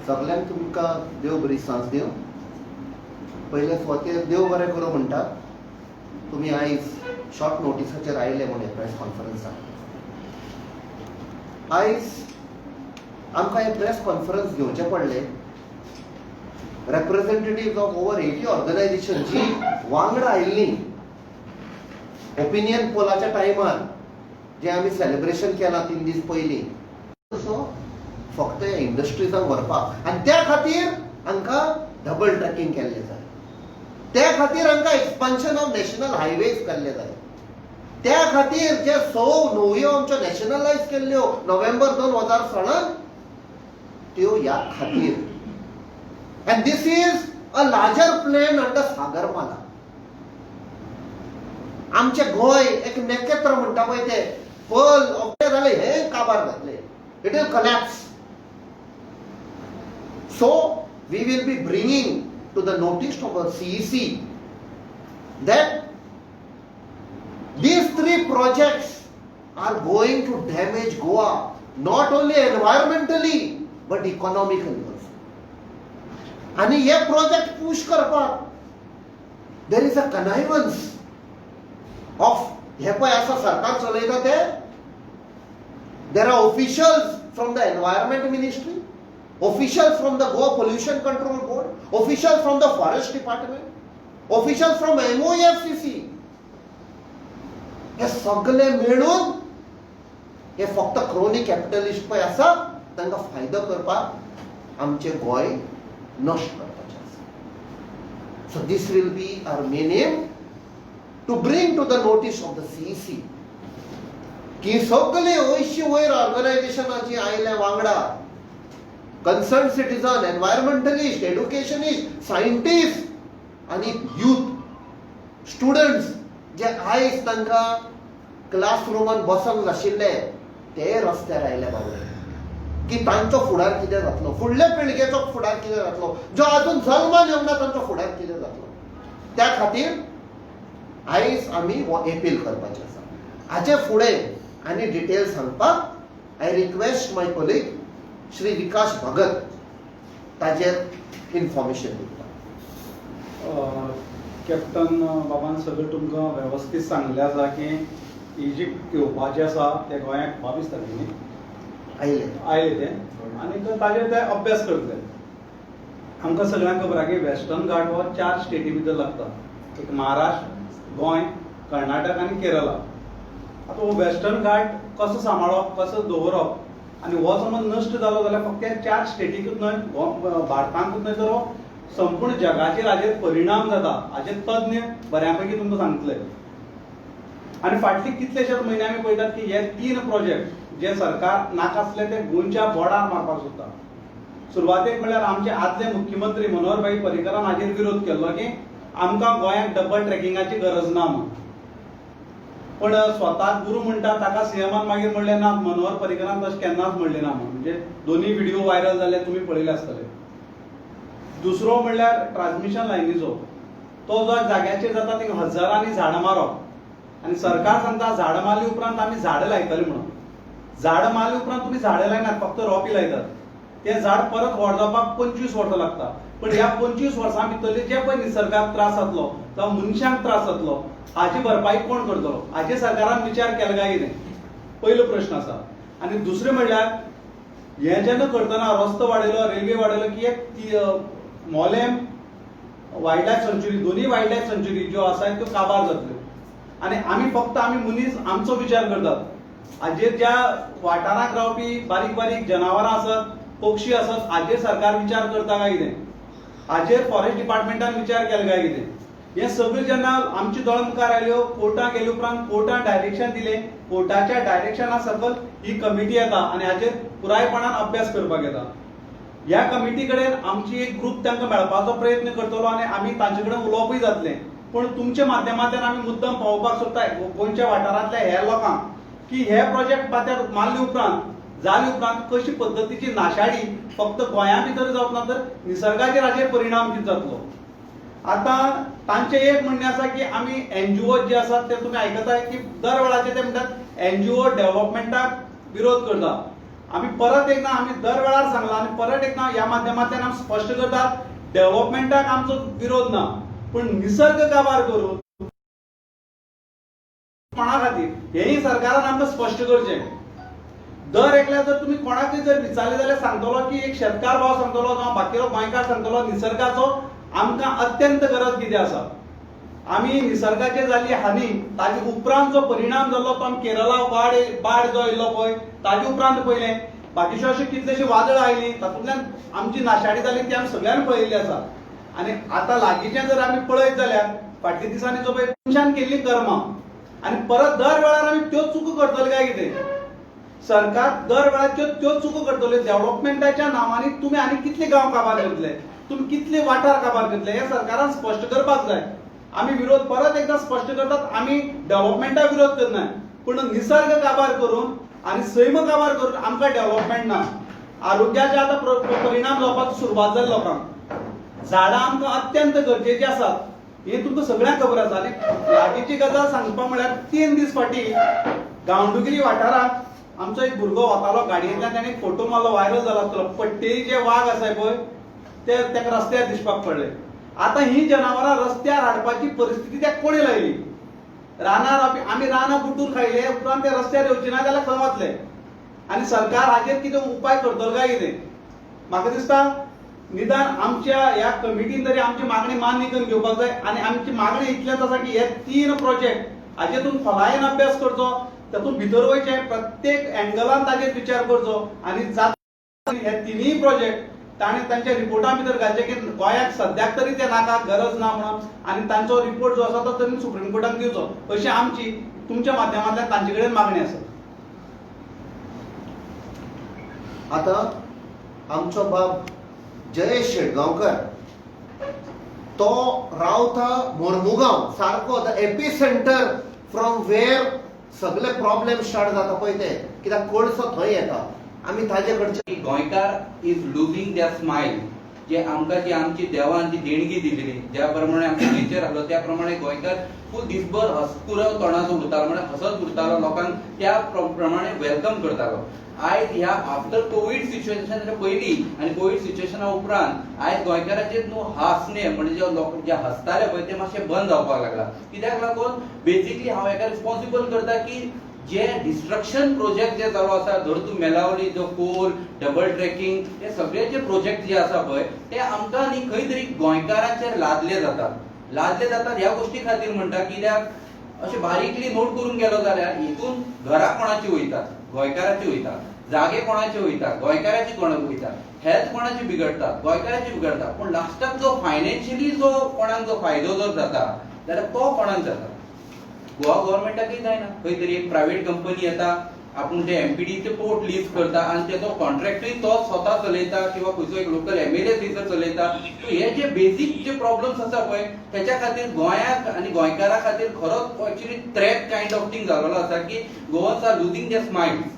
सगल्यांक तुमकां देव बरी सांज दिवं. पयले सुवातेर देव बरें करूं म्हणटा, तुमी आयज शॉर्ट नोटिसाचेर आयले म्हूण प्रेस कॉन्फरन्साक. आयज आमकां हें प्रेस कॉन्फरन्स घेवचें पडलें, representative of over 80 organization जी वांगडा आयिल्लीं ओपिनियन पोलाच्या टायमार, जें आमी सेलिब्रेशन केलां 3 दीस पयलीं. तसो फक्त इंडस्ट्रीजांक व्हरपाक आनी त्या खातीर हांकां डबल ट्रॅकिंग केल्लें जाय. त्या खातीर हांकां एक्सपान्शन ऑफ नॅशनल हायवेज केल्ले जाय. त्या खातीर जे स न्हंयो आमच्यो नॅशनलायज केल्ल्यो नोव्हेंबर 2016न, त्यो ह्या खातीर. And this is a larger plan under Sagarmala. आमचे गोंय एक नखेत्र म्हणटा पळय, ते पर्ल ऑफ जालें, हें काबार जातलें. It will collapse. So we will be bringing to the notice of our CEC that these three projects are going to damage Goa, not only environmentally but economically also. आणि हे project push करपाक there is a connivance of हे पळय आसा सरकार चलयता ते. There are officials from the Environment Ministry, officials from the Goa Pollution Control Board, officials from the Forest Department, officials from MOEFCC. हे सगळे मेळून हे फक्त क्रोनी कॅपिटलिस्ट पळय आसा, तांकां फायदो करपाक आमचें गोंय नश्ट करपाचें आसा. So this will be our main aim, to bring to the notice of the CEC की सगळे 80 वयर ऑर्गनायझेशनां जी आयल्या वांगडा, concern citizen, environmentalist, educationist, scientist आनी यूथ, स्टुडंट्स जे आयज तांकां क्लासरुमान बसोंक नाशिल्ले, ते रस्त्यार आयले बाबडे, की तांचो फुडार कितें जातलो, फुडल्या पिळगेचो फुडार कितें जातलो, जो अजून जल्मान येवंक ना तांचो फुडार कितें जातलो. त्या खातीर आयज आमी हो एपील करपाचें आसा. हाचे फुडें आनी डिटेल सांगपाक I request my colleague Shri Vikas Bhagat ताजेर इन्फॉर्मेशन दिवपाक. कॅप्टन बाबान सगळें तुमकां वेवस्थीत सांगलें आसा की ही जी येवपाची आसा ते गोंयाक 22 तारखे न्ही? आयले. आयले ते आनी ताजेर ते अभ्यास करतले. आमकां सगळ्यांक खबर आहा की वेस्टर्न घाट हो चार स्टेटी भितर लागता, एक महाराष्ट्र, गोंय, कर्नाटक आनी केरला. आतां हो वेस्टर्न घाट कसो सांबाळप, कसो दवरप आनी हो समज नश्ट जालो जाल्यार फक्त ह्या चार स्टेटीकूच न्हय, भारतांकूच न्हय, तर हो संपूर्ण जगाचेर हाजेर परिणाम जाता, हाजेर तज्ञ बऱ्या पैकी तुमकां सांगतले. आनी फाटले कितलेशेच म्हयने आमी पळयतात की हे तीन प्रोजेक्ट जे सरकार नाका आसले ते गोंयच्या बोडार मारपाक सोदता. सुरवातेक म्हळ्यार आमचे आदले मुख्यमंत्री मनोहर भाई पर्रीकरान हाजेर विरोध केल्लो की आमकां गोंयांक डबल ट्रॅकिंगाची गरज ना म्हणून. पण स्वताक गुरू म्हणटा ताका सीएमान मागीर म्हणलें, ना, मनोहर पर्रीकरान तशें केन्नाच म्हणलें ना म्हणून. म्हणजे दोन्ही व्हिडिओ व्हायरल जाले, तुमी पळयले आसतले. दुसरो म्हणल्यार ट्रान्समिशन लायनीचो, तो जो जाग्याचेर जाता थिंगा हजारांनी झाडां मारप आनी सरकार सांगता झाडां मारली उपरांत आमी झाडां लायतले म्हणून. झाडां मारले उपरांत तुमी झाडां लायनात, फक्त रोपे लायतात. तें झाड परत व्हड जावपाक 25 वर्सां लागता. पण ह्या 25 वर्सां भितरले जे पळय निसर्गाक त्रास जातलो जावं मनशांक त्रास जातलो, हाची भरपाई कोण करतलो, हाचेर सरकारान विचार केला काय कितें, पयलो प्रश्न आसा. आनी दुसरें म्हणल्यार हें जेन्ना करतना रस्तो वाडयलो, रेल्वे वाडयलो की एक ती मोलेम वायल्ड लायफ सँच्युरी, दोन्ही वायल्ड लायफ सँच्युरी ज्यो आसा त्यो काबार जातल्यो. आनी आमी फक्त आमी मनीस आमचो विचार करतात, हाजेर ज्या वाठारांत रावपी बारीक बारीक जनावरां आसत, पक्षी आसत, हाजेर सरकार विचार करता काय कितें? हाजेर फॉरेस्ट डिपार्टमेंटान विचार केला काय कितें? हें सगळें जेन्ना आमच्या दोळ्या मुखार आयल्यो, कोर्टात गेले उपरांत कोर्टान डायरेक्शन दिलें. कोर्टाच्या डायरेक्शना सकल ही कमिटी येता आनी हाजेर पुरायपणान अभ्यास करपाक येता. ह्या कमिटी कडेन आमची एक ग्रूप तांकां मेळपाचो प्रयत्न करतलो आनी आमी तांचे कडेन उलोवपूय जातलें. पूण तुमच्या माध्यमांतल्यान आमी मुद्दम पावोवपाक सोदता गोंयच्या वाठारांतल्या ह्या लोकांक की हे प्रोजेक्ट माथ्यार मारले उपरांत, जाले उपरांत कशी पद्दतीची नाशाडी फक्त गोंया भितर जावप ना, तर निसर्गाचेर हाचेर परिणाम कितें जातलो. आतां तांचें एक म्हणणें आसा की आमी एनजीओ जे आसात ते तुमी आयकताय की दर वेळाचे ते म्हणटात एनजीओ डेव्हलपमेंटाक विरोध करता. आमी परत एकदां आमी दर वेळार सांगलां आनी परत एकदां ह्या माध्यमांतल्यान आमी स्पश्ट करतात, डेव्हलपमेंटाक आमचो विरोध ना, पूण निसर्ग काबार करून कोणा खातीर हेंय सरकारान आमकां स्पश्ट करचें. दर एकल्या जर तुमी कोणाकय जर विचारलें जाल्यार सांगतलो की एक शेतकार भाव सांगतलो जावं बाकीलो गोंयकार सांगतलो, निसर्गाचो आमकां अत्यंत गरज कितें आसा. आमी निसर्गाचेर जाल्ली हानी, ताजे उपरांत जो परिणाम जाल्लो तो आमी केरला बाड जो येयल्लो पळय ताजे उपरांत पळयलें, बाकीच्यो अशे कितलेशे वादळां आयलीं तातूंतल्यान आमची नाशाडी जाली ती आमी सगळ्यांनी पळयल्ली आसा. आनी आतां लागींचें जर आमी पळयत जाल्यार फाटल्या दिसांनी जो पळय मनशान केल्लीं कर्मां आनी परत दर वेळार आमी त्यो चुको करतले काय कितें, सरकार दर वेळार त्यो त्यो चुको करतले. डेव्हलपमेंटाच्या नांवांनी तुमी आनी कितले गांव काबार करतले, तुमी कितले वाठार काबार करतले हें सरकारान स्पश्ट करपाक जाय. आमी विरोध परत एकदां स्पश्ट करतात, आमी डेव्हलपमेंटाक विरोध करना, पूण निसर्ग काबार करून आनी सैम काबार करून आमकां डेव्हलपमेंट ना. आरोग्याचे आतां परिणाम जावपाक सुरवात जाली लोकांक. झाडां आमकां अत्यंत गरजेची आसात हें तुमकां सगळ्यांक खबर आसा. आनी लागींची गजाल सांगपा म्हळ्यार 3 दीस फाटीं गांवडोंगरी वाठारांत आमचो एक भुरगो वतालो गाडयेंतल्यान, ताणें एक फोटो मारलो, व्हायरल जाला आसतलो. पट्टेरी जे वाग आसाय पळय ते ताका रस्त्यार दिसपाक पडले. आतां ही जनावरां रस्त्यार हाडपाची परिस्थिती त्या कोणी लायली? रानार आमी रानां बुड्डून खायले उपरांत ते रस्त्यार येवचे ना जाल्यार खंय वतले? आनी सरकार हाजेर कितें उपाय करतलो काय कितें? म्हाका दिसता निदान आमच्या ह्या कमिटीन तरी आमची मागणी मान्य करून घेवपाक जाय. आनी आमची मागणी इतलेंच आसा की हे 3 प्रोजेक्ट हाजेर तुमी खोलायेन अभ्यास करचो, तातूंत भितर वयचें, प्रत्येक एंगलान ताजेर विचार करचो आनी जाता हे 3 प्रोजेक्ट ताणें तांच्या रिपोर्टा भितर घालचे की गोंयाक सद्याक तरी ते नाका, गरज ना म्हणून, आनी तांचो रिपोर्ट जो आसा तो तांणी सुप्रीम कोर्टाक दिवचो, अशी आमची तुमच्या माध्यमांतल्यान तांचे कडेन मागणी आसा. आतां आमचो बाब जयेश शेटगांवकर तो रावता मोर्मुगांव सारको the epicentre from where सगळे प्रॉब्लेम स्टार्ट जाता पळय ते, कित्याक कोळसो थंय येता. आमी ताजे कडचे गोंयकार is losing there smile. जे आमकां जी आमची देवान जी देणगी दिलेली, ज्या प्रमाणे आमचो नेचर आसलो त्या प्रमाणे गोंयकार फूल दिसभर हसकुरो तोंडाचो उरतालो, म्हणजे हसत उरतालो, लोकांक त्या प्रमाणे welcome करतालो. आयज ह्या आफ्टर कोवीड सिच्युएशन पयलीं आनी कोवीड सिच्युएशना उपरांत आयज गोंयकाराचेर न्हू हांसणे म्हणजे जे लोक जे हसताले पळय ते मातशे बंद जावपाक लागला. कित्याक लागून बेसिकली हांव हेका रिस्पॉन्सिबल करता की जे डिस्ट्रक्शन प्रोजेक्ट जे चालू आसा, धर तूं मेलावली जो कोल डबल ट्रेकिंग हे सगळे जे प्रोजेक्ट जे आसा पळय ते आमकां न्ही खंय तरी गोंयकारांचेर लादले जातात. लादले जातात ह्या गोश्टी खातीर म्हणटा कित्याक अशें बारीकली नोट करूंक गेलो जाल्यार हितून घरां कोणाची वयतात, गोंयकाराची वयता, जागे कोणाचे वयता, गोंयकाराची कोणाक वयता, हेल्थ कोणाची बिगडटा, गोंयकाराची बिगडटा. पूण लास्टाक जो फायनान्शियली जो कोणाक जो फायदो जर जाता जाल्यार तो कोणाक जाता, गोवा गव्हर्मेंटाकय जायना. खंय तरी एक प्रायव्हेट कंपनी येता, आपूण ते एमपीडीचे पोर्ट लीज करता आनी तेचो कॉन्ट्रॅक्टूय तो स्वता चलयता किंवा खंयचो एक लोकल एमएलए थंयसर चलयता. सो हे जे बेसीक जे प्रॉब्लम्स आसा पळय तेच्या खातीर गोंयाक आनी गोंयकारा खातीर खरोच actually threat kind of thing जाल्लो आसा की Goans are losing their smiles.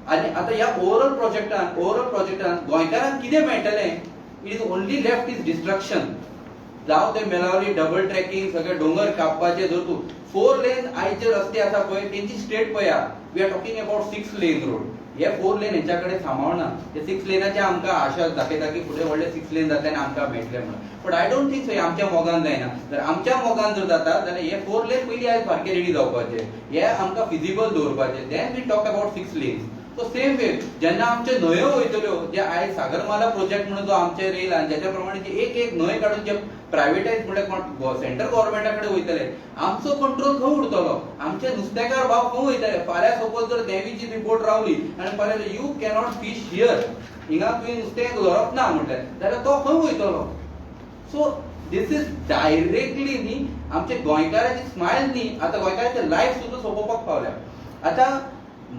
आनी आतां ह्या ओवरऑल प्रोजेक्टान गोंयकारांक कितें मेळटलें, it is only left is destruction. जावं ते मेलावली डबल ट्रॅकिंग, सगळे डोंगर कापपाचे, जर तूं 4 लेन आयचे रस्ते आसा पळय तेंची स्टेट पळया, we are talking about 6 lane road. हे 4 लेन हेंच्या कडेन सांबाळना, हे 6 लेनाचे आमकां आशा दाखयता की फुडें व्हडले 6 लेन जातले आनी आमकां मेळटले म्हणून. But I don't think so हे आमच्या मोगान जायना. जर आमच्या मोगान जर जाता जाल्यार हे 4 लेन पयलीं आयज सारके रेडी जावपाचे, हे आमकां फिजिबल दवरपाचे, then we talk about 6 lanes. So same way जेन्ना आमच्यो न्हंयो वयतल्यो, जे आयज सागरमाला प्रोजेक्ट म्हणून जो आमचेर येयला आनी ज्याच्या प्रमाणे जे एक एक न्हंय काडून जे प्रायवेटायज म्हणल्यार सेंट्रल गव्हर्मेंटा कडेन वयतले, आमचो कंट्रोल खंय उरतलो, आमचे नुस्तेकार भाव खंय वयतले? फाल्यां सपोज जर नेवीची ती बोट रावली आनी फाल्यां you cannot fish here, हिंगा तुवें नुस्तें धरप ना म्हटलें जाल्यार तो खंय वयतलो? सो this is directly न्ही आमचे गोंयकाराची स्मायल न्ही, आतां गोंयकाराचे लायफ सुद्दां सोंपोवपाक पावल्या. आतां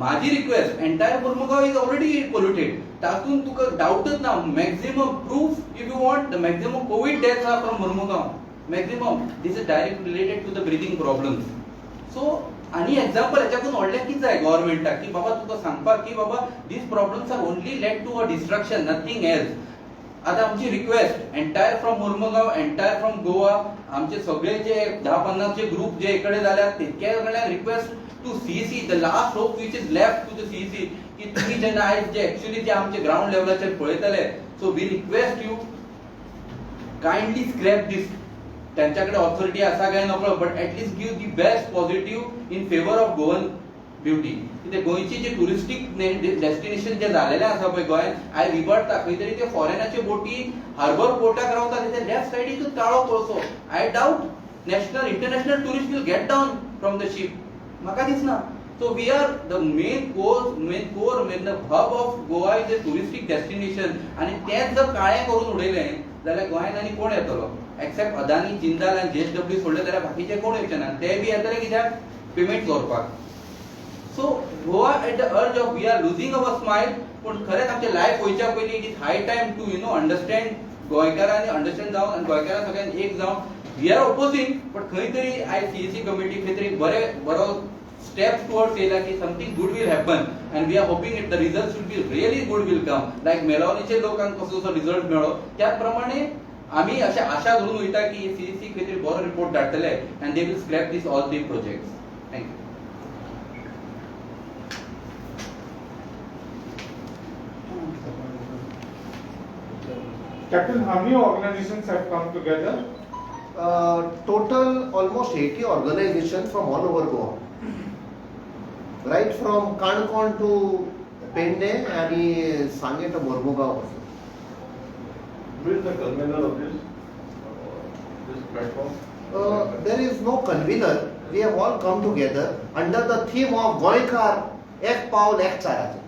माझी request, entire Mormugao is already polluted, तातूंत तुका डावटच ना. Maximum proof if you want, the maximum Covid deaths are from Mormugao, maximum. This is direct related to the breathing problems. So आनी एक्झाम्पल हेच्याकून व्हडलें कितें जाय गव्हर्मेंटाक की बाबा तुका सांगपाक की बाबा these problems are only led to a destruction, nothing else. आतां आमची request entire from Mormugao, entire from Goa, आमचे सगळे जे 10-50 जे ग्रुप जे इकडे जाल्यात तितके कडल्यान request, to CEC, the last hope which is left to the CEC की तुम्ही जेन्ना आयज जे एक्चुअली जे आमचे ग्रावंड लेवलाचेर पळयतले, so we request you kindly scrap this. त्यांच्याकडे ऑथॉरिटी आसा काय नकळो, but at least give the best positive in favour of Goan beauty. कित्याक गोंयची जे टुरिस्टीक डेस्टिनेशन जे जालेलें आसा पळय गोंयांत, आयज इबाडटा खंय तरी. ते फॉरेनाचे बोटी हार्बर पोर्टाक रावता, तेच्या लेफ्ट सायडीकूच काळो कोळसो. I doubt national, international tourist will get down from the ship, म्हाका दिसना. So we are the main core, main core, main the hub of Goa is a touristic destination. आनी तेंच जर काळें करून उडयलें जाल्यार गोंयांत आनी कोण येतलो? एक्सेप्ट अदानी, जिंदाल आनी जेएसडब्ल्यू सोडले जाल्यार बाकीचे कोण येवचे ना. ते बी येतले कित्याक? पेमेंट दवरपाक. So Goa at the urge of, we are losing our smile. पूण खरेंच आमचें लायफ वयच्या पयलीं it is high time to understand गोंयकारांनी अंडरस्टँड जावन आनी गोंयकारां सगळ्यांनी एक जावन we are opposing. But खंय तरी आयज सीईसी कमिटी खंय तरी बरे बरो स्टेप टुवर्ड्स येयला की something good will happen, and we are hoping it the result should be really good will come. Like मेलॉनीचे लोकांक कसो जसो रिजल्ट मेळ्ळो त्याच प्रमाणे आमी अशें आशा धरून वयता की सीईसी खंय तरी बरो रिपोर्ट धाडटले and they will scrap this all the projects. Thank you. Captain, how many organizations have come together? Total almost 80 organizations from all over Goa. Right from Canacona to Pedne आणि सांगे to Mormugao also. Who is the convener of this this platform? There is no convener. We have all come together under the theme of Goenkar, एक पावल एक चाराचे.